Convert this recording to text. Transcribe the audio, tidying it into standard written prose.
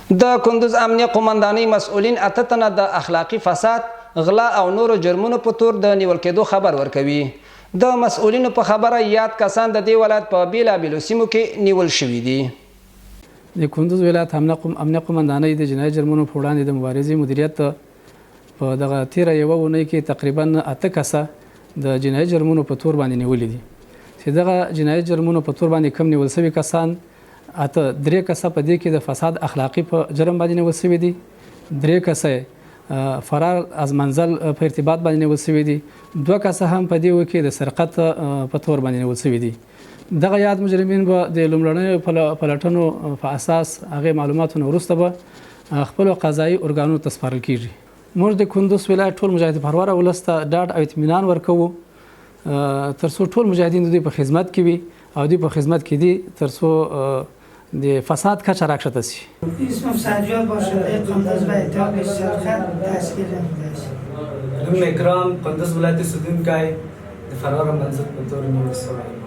د کندوز امنیه قومندانۍ مسؤلین اته تنه د اخلاقي فساد، غلا او نورو جرمونو په تور د نیول کېدو خبر ورکوي. د مسؤلینو په خبره یاد کسان د دې ولایت په بېلابېلو سیمو کې نیول شوي دي. د کندوز ولایت امنیه قومندانۍ د جنایي جرمونو په وړاندې د مبارزې مدیریت په دغه تېره یوه اونۍ کې تقریباً اته کسه د جنایي جرمونو په تور باندې نیولي دي چې دغه جنایي جرمونو په تور باندې کوم نیول شوي کسان اته درې کسه په دې کې د فساد اخلاقي په جرم باندې نیول شوي دي، درې کسه فرار از منزل په ارتباط باندې نیول شوي دي، دوه کسه هم په دې کې د سرقت په تور باندې نیول شوي دي. دغه یاد مجرمین به د لومړنیو پلټنو په اساس هغې معلوماتو نه وروسته به خپلو قضایي ارګانونو ته سپارل کیږي. موږ د کندوز ولایت ټول مجاهد پروره ولس ته ډاډ او اطمینان ورکوو ترڅو ټول مجاهدین د دوی په خدمت کې وي او دوی په خدمت کې دي ترڅو د فساد کچه راکښته شي. اسمم سجاد باشنده قندوز و اتهام به سرقت دستگیر نموده است. نوم مې اکرام، قندوز ولایت اوسېدونکی، د فرار منزل په تور نیول شوی یم.